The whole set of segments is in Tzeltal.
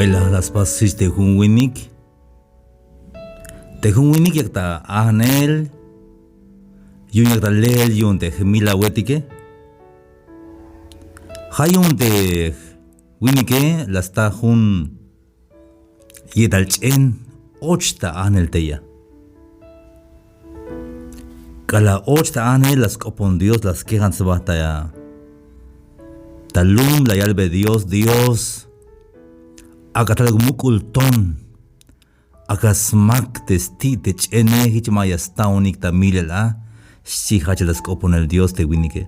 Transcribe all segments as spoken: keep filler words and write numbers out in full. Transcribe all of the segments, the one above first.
Ay la, la spas jich te jun winik. Te jun winik yak ta ajnel yu'un yak ta leel yu'un te jmilawetike. Ja' yu'un te winike la sta jun ye'tal ch'en och ta ajnel tey a. K'alal och ta ajnel la sk'opon Dios, la skejan sba ta, ta lum, la yalbe Dios: Dios, ak'a taluk muk'ul ton, ak'a smak te sti' te ch'ene, jich ma ya staonik ta milel a, xchi jajchel ta sk'oponel Dios te winike.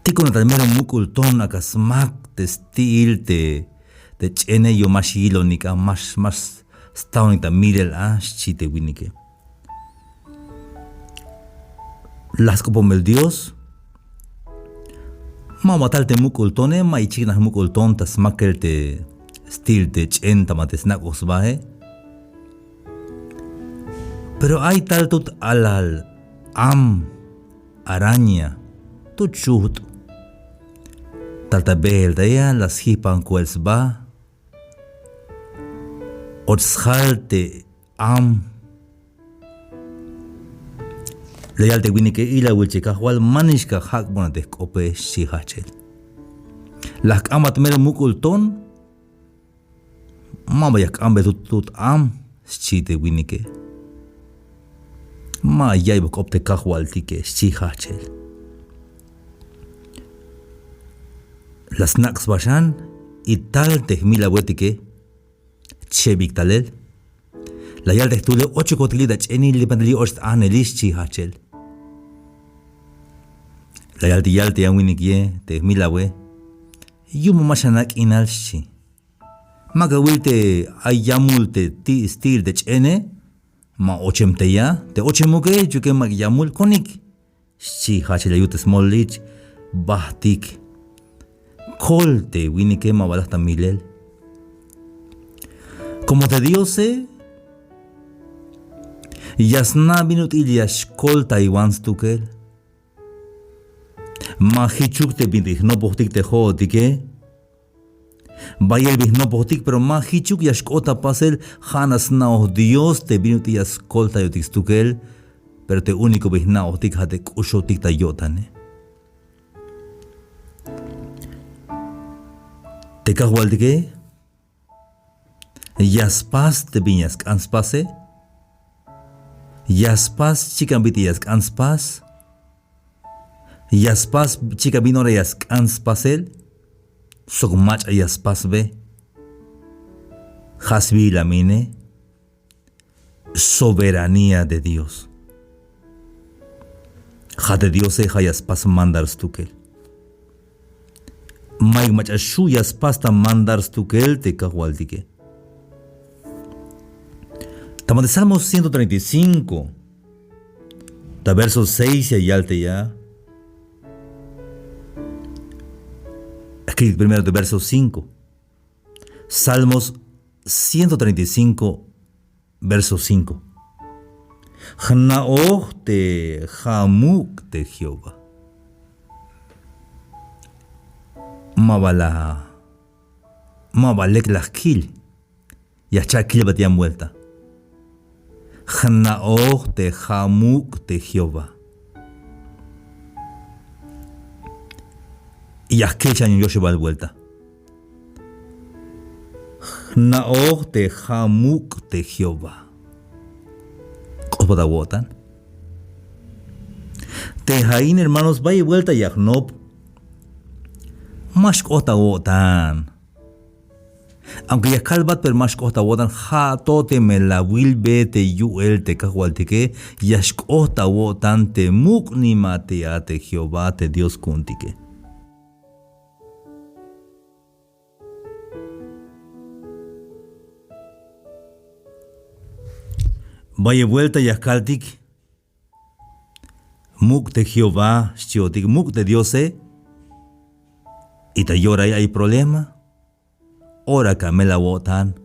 Tikuna ta mero muk'ul ton, ak'a smak te sti'il te, te ch'ene, yu'un ma xyilonik a, ma x-, ma x-, staonik ta milel a, xchi te winike. La sk'oponbel Dios: Ma ba tal te muk'ul tone, ma ichiknaj muk'ul ton ta smakel te sti'il te ch'en ta ma te snak'oj sbae. Pero ay tal tut alal am, araña, tut xujt'. Tal ta beel tey a la sjipan koel sba. Och sjal te am. La yal te winike: Ilawil che Kajwal, manix ka jak'bon a te jk'ope, xchi jajchel. La jk'ambat mero muk'ul ton, ma ba ya jk'ambel tut, tut am, xchi te winike. Ma yaibob jk'op te Kajwaltike, xchi jajchel. La snak' sba xan, y tal te jmilawetike chebik talel. La yal te jtule: Ochokotik li' ta ch'enil, lipan li' och ta ajnelix, xchi jajchel. La yal te, yal te yan winike, te jmilawe: Yu'un ma xana' k'inal, xchi. Mak awil te ay yamul te ti', sti'il te ch'ene, ma ochem tey a, te ochemuke, yu'un ke mak yamul, konik, xchi jajchel. Ya yut te smolil, bajtik. Kol te winike, ma ba laj ta milel. Como te Diose ya sna' bin ut'il ya xkoltaywan stukel. Ma jichuk te bintik jnopojtik te jo'otike. Bayel bin jnopojtik, pero ma jichuk ya xk'ot ta pasel. Ja' nax sna'oj Dios te bin ut'il ya skoltayotik stukel. Pero te único bin jna'ojtik ja' te k'uxotik ta yo'tane. Te Kajwaltike ya spas te bin ya sk'an spase. Ya spas chikan bit'il ya sk'an spas. Ya spas chikan bin ora ya sk'an spasel. Sok mach'a ya spasbe. Ja' sbiil a mine. Soberanía de Dios. Ja' te Diose ja' ya spas mandar stukel. Mayuk mach'a xju' ya spas ta mandar stukel te Kajwaltike. Ta ma te Salmo ciento treinta y cinco, ta verso seis ya yal tey a. Aquí primero te verso cinco. Salmos ciento treinta y cinco, verso cinco. Jna'oj te ja' muk' te Jehová. Ma ba la, ma ba lek la jkil. Ya jcha' kilbat yan vuelta. Jna'oj te ja' muk' te Jehová. Ya jkil xan yoxebal vuelta. Jna'oj te ja' muk' te Jehová. K'otbat awo'tan. Te ja'in, hermanos, bayel vuelta ya jnop. Ma xk'ot awo'tan. Aunque ya kalbat, pero ma xk'ot awo'tan, ja' to teme la awilbe te yu'el te Kajwaltike, ya xk'ot awo'tan te muk' nima te a te Jehová te Dios ku'untike. Bayel vuelta ya kaltik: Muk' te Jehová, xchiotik, muk' te Diose. Y ta yorail ay problema. Ora ka mel awo'tan.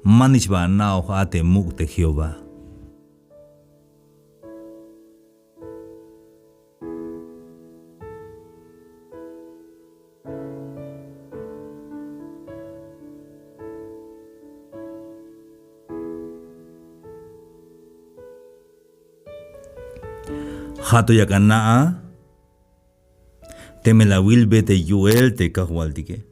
Manix ba ana'oj a te muk' te Jehová. Ja' to yak ana'a teme la awilbe te yu'el te Kajwaltike.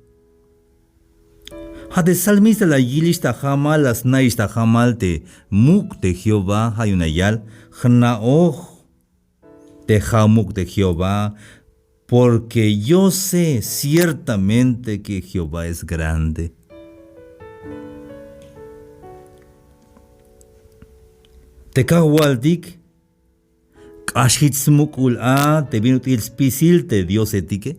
Ja' te salmista la yilix ta jamal, la sna'ix ta jamal te muk' te Jehová. Ja' yu'un la yal: Jna'oj te ja' muk' te Jehová, porque yo sé ciertamente que Jehová es grande. Te Kajwaltik k'ax jich smuk'ul a te bin ut'il spisil te diosetike.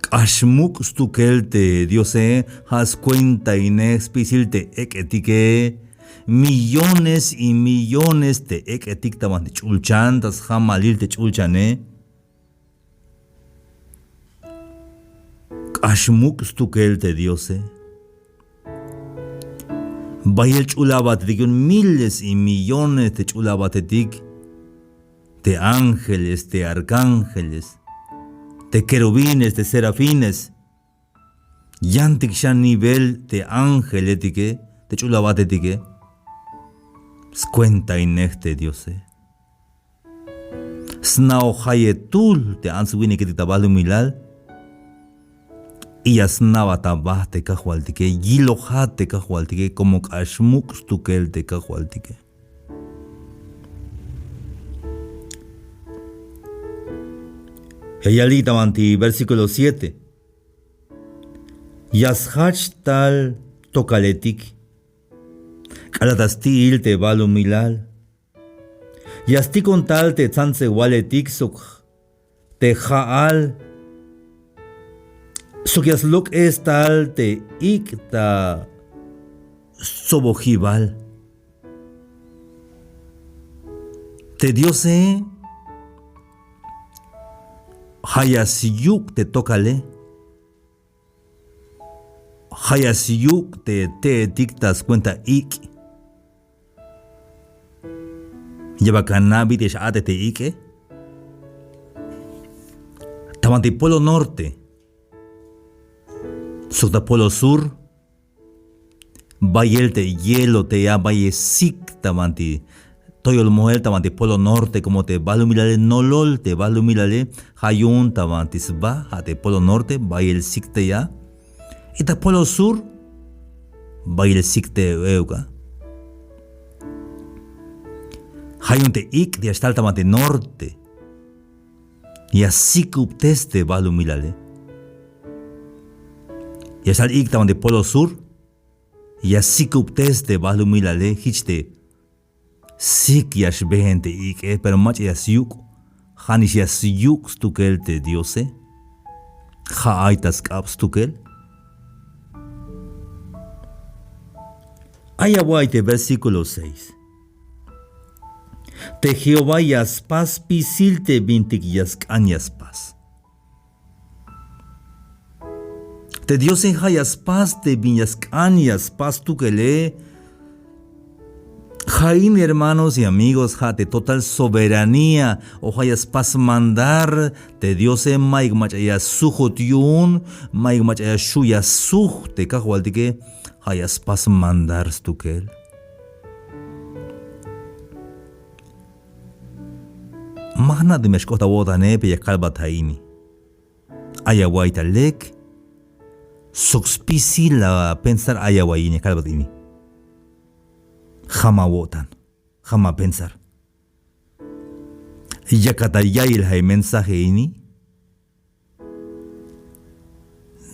K'ax muk' stukel te diose. Ja' skuentainej spisil te ek'etike. Millones y millones te ek'etik ta banti ch'ulchan, ta sjamalil te ch'ulchane. K'ax muk' stukel te diose. Bayel ch'ul abatetik yu'un, miles y millones te ch'ul abatetik, te ángeles, te arcángeles, te querubines, te serafines. Yantik xan nivel te ángeletike, te ch'ul abatetike. Skuentainej te diose. Sna'oj jayetul te ants winiketik ta balumilal. Y ya sna'bat aba te Kajwaltike, yilojat te Kajwaltike, como k'ax muk' stukel te Kajwaltike. Ya yalik ta banti versículo siete. Ya sjach tal tokaletik k'alal ta sti'il te balumilal. Ya stikon tal te tsantsewaletik sok te ja'al, sok ya slok'es tal te ik' ta stsobojibal. Te diose ja' ya syuk' te tokale. Ja' ya syuk' te te'etik ta scuenta ik'. Ya bal ana' bit'il x-a'tej te ik'e. Ta banti polo norte sok ta polo sur, bayel te hielo te ya bayel sik ta banti toyol moel ta banti polo norte, como te balumilale nolol te balumilale. Ja' yu'un ta banti sba, ja' te polo norte bayel sik te ya. Y ta polo sur bayel sik te euk a. Ja' yu'un te ik' te ya xtal ta banti norte ya sikubtes te balumilale. Ya xtal ik' ta banti polo sur ya sikubtes te balumilale. Jich te sik ya xbeen te ik'e, pero mach'a ya syuk'. Ja'nix ya syuk' stukel te diose. Ja' ay ta sk'ab stukel. Ay awa'iy te versículo seis. Te Jehová ya spas spisil te bintik ya sk'an ya spas. Te diose ja' ya spas te bin ya sk'an ya spas stukele. Ja' in, hermanos y amigos, ja' te total soberanía o ja' ya spas mandar te diose. Mayuk mach'a ya sujut yu'un, mayuk mach'a ya xju' ya suj te Kajwaltike, ja' ya spas mandar stukel. Ma jna' te me xk'ot awo'tane, pero ya kalbat a ini. Ay awa'iy ta lek sok spisil a pensar. Ay awa'iy ini, ya kalbat ini. Ja' ma awo'tan, ja' ma apensar. Yakat ta ya'iyel ja' mensaje ini.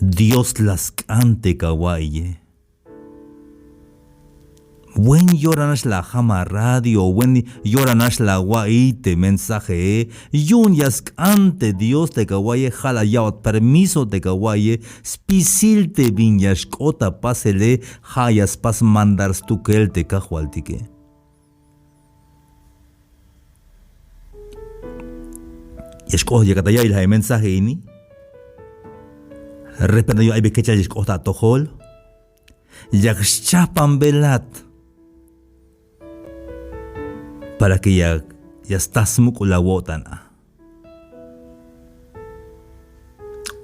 Dios la sk'an te kawa'iye. Buen yora nax la jam a radio, buen yora nax la awa'iy te mensajee. Yu'un ya sk'an te Dios te kawa'iye, ja' la ya'bat permiso te kawa'iye. Spisil te bin ya xk'ot ta pasele, ja' ya spas mandar stukel te Kajwaltike. Ya xk'ot yakat ta ya'iyel ja' mensaje ini. Repente yu'un ay bi kechal ya xk'ot ta atojol. Yak xchajpanbelat para que ya, ya sta smuk'ul awo'tan a.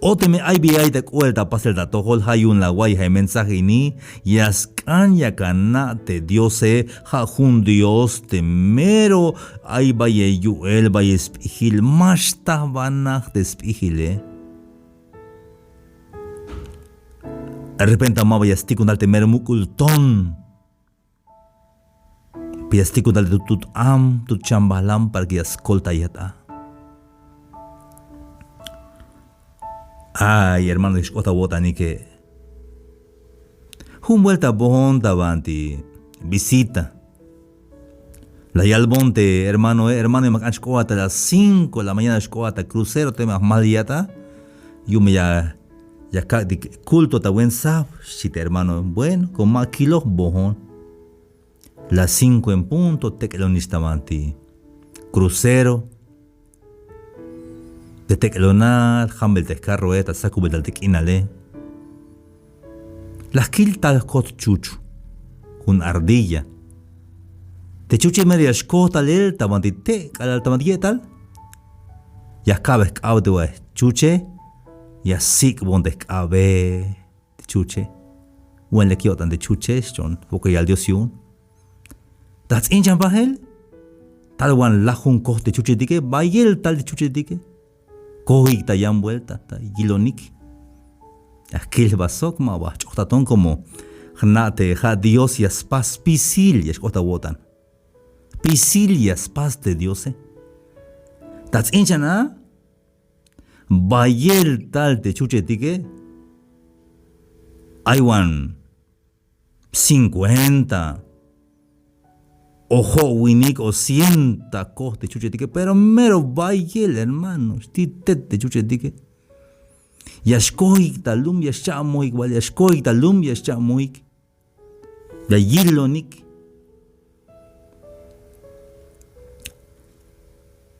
O teme ay bi ay ta k'oel ta pasel ta atojol, ja' yu'un la awa'iyej a mensaje ini, ya sk'an yak ana' te Diose, ja' jun Dios te mero ay bayel yu'el, bayel sp'ijil, ma xtajbanaj te sp'ijile. Repente ma ba ya stikun tal te mero muk'ul ton. Pero ya stikun tal te tut, tut am, tut chambajlam para que ya skoltayat a. Ay, hermano, ya xk'ot awo'tanike. Jun vuelta boon ta banti visita. La yalbon te hermanoe, hermano, ya me ak'an xk'oat a las cinco de la mañana, xk'oat a crucero, teme ya jmaliyat a. Yu'un me ya, ya kak'tik culto ta buen sab, xchi te hermano. Bueno, como ma kiloj, boon. Las cinco en punto, tek'elonix ta banti crucero. Te tek'elonal, jambel te jcarroe, ta sakubel tal te k'inale. La jkil tal jkot chuch, jun ardilla. Te chuche mero ya xkoj talel ta banti te' k'alal ta banti ye'tal. Ya jka'be jk'ab te ba chuche, ya sik'bon te jk'abe te chuche. Wen lek yo'tan te chuche, xchon wokol yal Dios yu'un. Ta jts'inchan bajel, tal wan lajun koj te chuchetike, bayel tal te chuchetike. Kojik ta yan vuelta, ta yilonik. Ya jkil jba sok, ma ba jch'ojtaton, como jna' te ja' Dios ya spas spisil, ya xk'ot awo'tan. Spisil ya spas te Diose. Ta jts'inchan a, bayel tal te chuchetike, ay wan cincuenta o jo'winik o cien ta koj te chuchetike, pero mero bayel, hermano, xtitet te chuchetike. Ya xkojik ta lum, ya xcha'mojik bal, ya xkojik ta lum, ya xcha'mojik. Ya yilonik.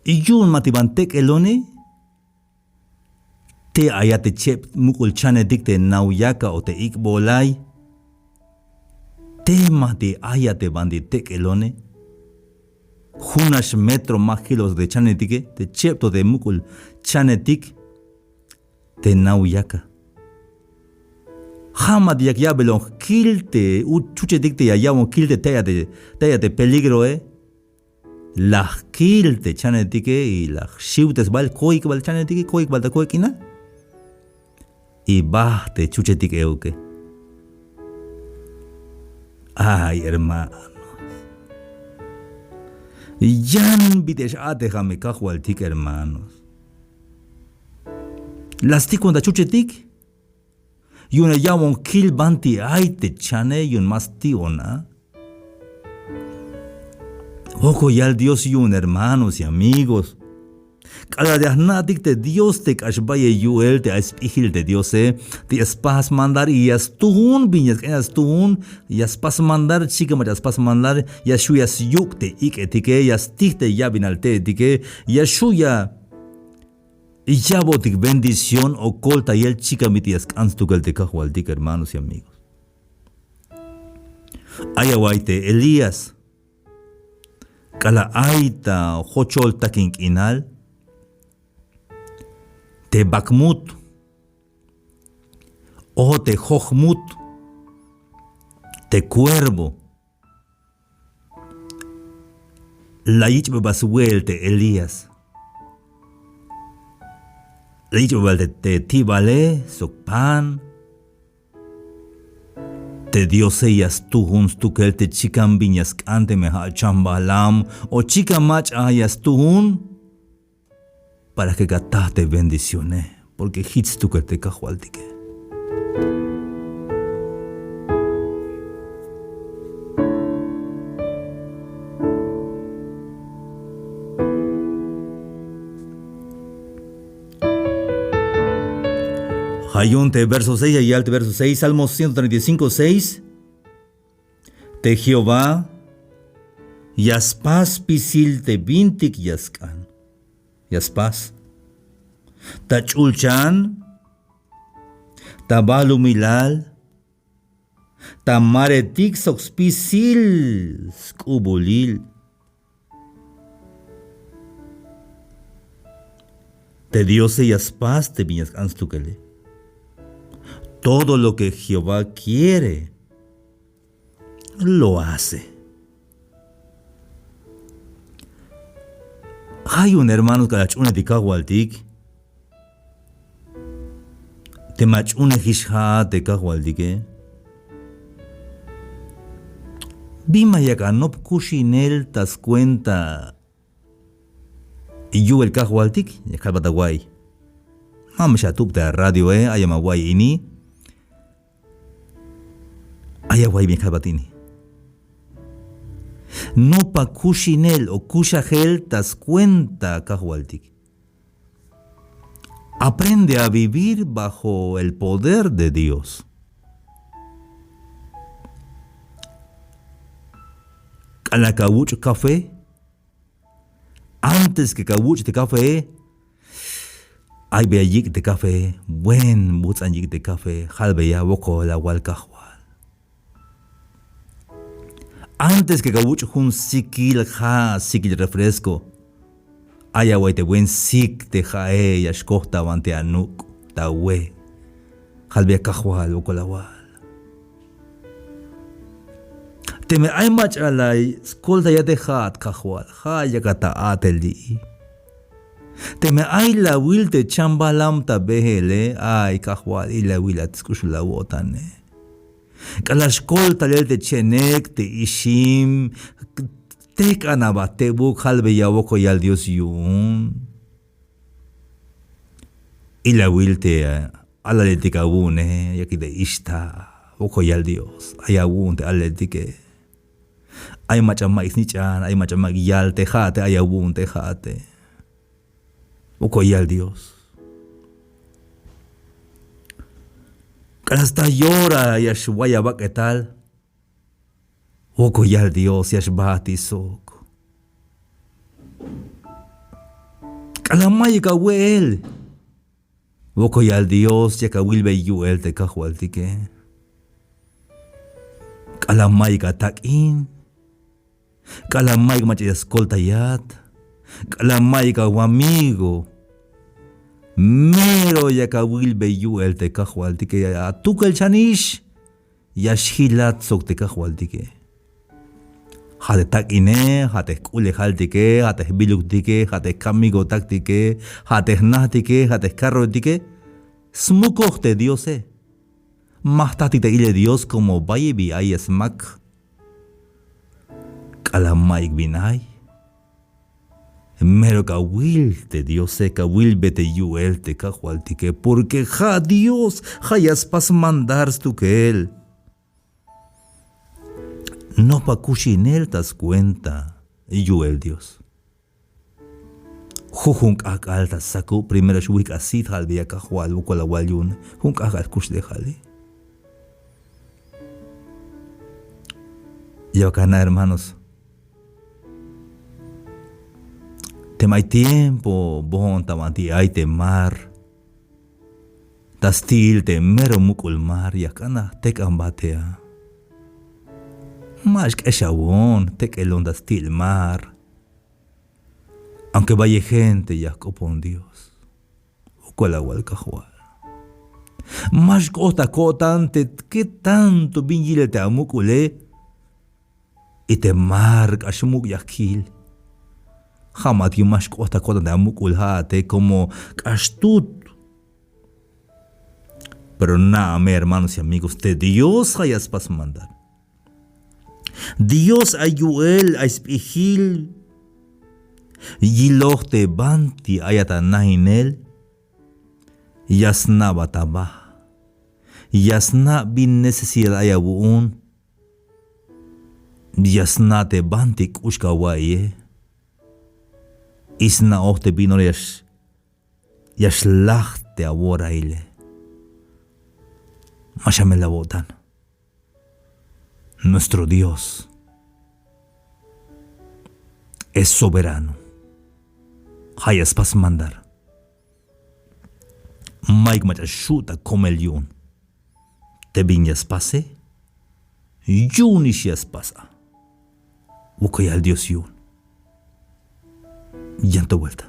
Yu'un ma te ban tek'elone, te ayat te cheb muk'ul chanetik te Nauyaka o te Ik'bolay. Te ma te ayat te banti tek'elone. Junax metro ma jiloj sok te chanetike, te cheb to te muk'ul chanetik te Nauyaka. Ja' ma te yak ya'belon jkil te u-, chuchetik te ya ya'bon kil te, te ayat te, te ayat te peligroe. La jkil te chanetike y la jxiwtes bal, koik bal chanetike, koik bal ta koik k'inal. Y baj te chuchetik euke. Ay, hermanos. Yan bit'il x-a'tej a me Kajwaltik, hermanos. La stikon ta chuchetik. Yu'un ya ya'bon kil banti ay te chane, yu'un ma sti'on a. Wokol yal Dios yu'un, hermanos y amigos. K'alal ya jna'tik te Dios te k'ax bayel yu'el, te ay sp'ijil te Diose, te ya spas mandar y ya stujun bin ya sk'an, ya stujun, ya spas mandar, chikan mach'a ya spas mandar, ya xju' ya syuk' te ik'etike, ya stij te ya'binal te'etike, ya xju' ya ya'botik bendición o koltayel, chikan bit'il ya sk'an stukel te Kajwaltik, hermanos y amigos. Ay awa'iy te Elías. K'alal ay ta jochol takin k'inal, te Bakmut, o te Jojmut, te Cuervo, la yich'be bal swe'el te Elías. La yich'be bal te, te ti'bale sok pan. Te Diose ya stujun stukel te chikan bin ya sk'an teme ja' chambajlam o chikan mach'a ya stujun. Para que ka taj te bendicione, porque jich stukel te Kajwaltike. Ja' yu'un te verso seis, ya yal te verso seis, Salmo ciento treinta y cinco, seis. Te Jehová ya spas spisil te bintik ya sk'an. Ya spas. Ta ch'ulchan, ta balumilal, ta maretik sok spisil sk'ubulil. Te Diose ya spas te bin ya sk'an stukele. Todo lo que Jehová quiere, lo hace. Ja' yu'un hermanos, k'alal ch'uunej te Kajwaltik, teme ach'uunejix ja'at te Kajwaltike, bin ma yak anop kuxinel ta skuenta yu'el Kajwaltik, ya kalbat awa'iy. Ma me xatub te aradioe, ay ama awa'iy ini. Ay awa'iy bin ya kalbat ini. Nopa kuxinel o kuxajel ta skuenta Kajwaltik. Aprende a vivir bajo el poder de Dios. K'alal kawuch' café, antes que kawuch' te café, ay beya yik' te café, buen buts'an yik' te café, jalbeya wokol awal Kajwal. Antes que kawuch' jun sikil ja', sikil refresco, ay awa'iy te buen sik te ja'e, ya xkoj ta banti anuk' ta we. Jalbeya Kajwal, wokol awal. Teme ay mach'a la skoltayat te ja'at Kajwal, ja' yakat ta a'tel li'i. Teme ay lawil te chambalam ta beele, ay Kajwal, ilawil at sk'uxul awo'tane. K'alal xkol talel te chenek, te ixim, tejk'an aba tebuk, jalbeya wokol yal Dios yu'un. Ilawil te, eh, alaletik awu'une, yakik te ixta, wokol yal Dios, ay awu'un te alaletike. Ay mach'a ma'yuk snich'an, ay mach'a ma'yuk yal te ja'ate, ay awu'un te ja'ate. Wokol yal Dios. K'alal sta yora ya xway abak'etal. Wokol yal Dios, ya xbaat sok. K'alal mayuk awe'el. Wokol yal Dios, yak awilbey yu'el te Kajwaltike. K'alal mayuk atak'in. K'alal mayuk mach'a ya skoltayat, k'alal mayuk awamigo, mero yak awilbey yu'el te Kajwaltike, atukel xanix ya xjilat sok te Kajwaltike. Ja' te tak'ine, ja' te jk'ulejaltike, ja' te jbiluktike, ja' te jkamigotaktike, ja' te jnajtike, ja' te jkarroetike, smukoj te Diose. Ma jtatik ta ilel Dios como bayel bi ay ya smak. K'alal mayuk bin ay, mero kawil te Diose, kawilbe te yu'el te Kajwaltike, porque ja' Dios, ja' ya spas mandar stukel. Nopa kuxinel ta skuenta yu'el Dios. Jujun k'ajk'al ta sakub, primero xwijk' asit, jalbeya Kajwal, wokol awal yu'un, jun k'ajk'al kuxlejale. Ya bal ana' hermanos, teme ay tiempo boon ta banti ay te mar, ta sti'il te mero muk'ul mar, ya jk'an a, jtek'an bate a. Ma xk'exawon, jtek'elon ta sti'il mar. Aunque bayel gente ya jk'opon Dios. Wokol awal Kajwal. Ma xk'ot ta ko'tan te qué tanto bin yilel te amuk'ule. Y te mar k'ax muk' ya jkil. Ja' ma'yuk ma xk'ot ta ko'tan te amuk'ul ja'ate como k'ax tut. Pero na'a me hermanos y amigos, te Dios ja' ya spas mandar. Dios ay yu'el, ay sp'ijil. Yiloj te banti ayat anajinel. Ya sna'bat aba. Ya sna' bin necesidad ay awu'un. Ya sna' te banti k'ux kawa'iye. Y sna'oj te bin ora ya x- ya xlaj te aworaile. Ma xamel awo'tan. Nuestro Dios es soberano. Ja' ya spas mandar. Mayuk mach'a xu' ta komel yu'un. Te bin ya spase, yu'unix ya spas a. Wokol yal Dios yu'un. Yan to vuelta.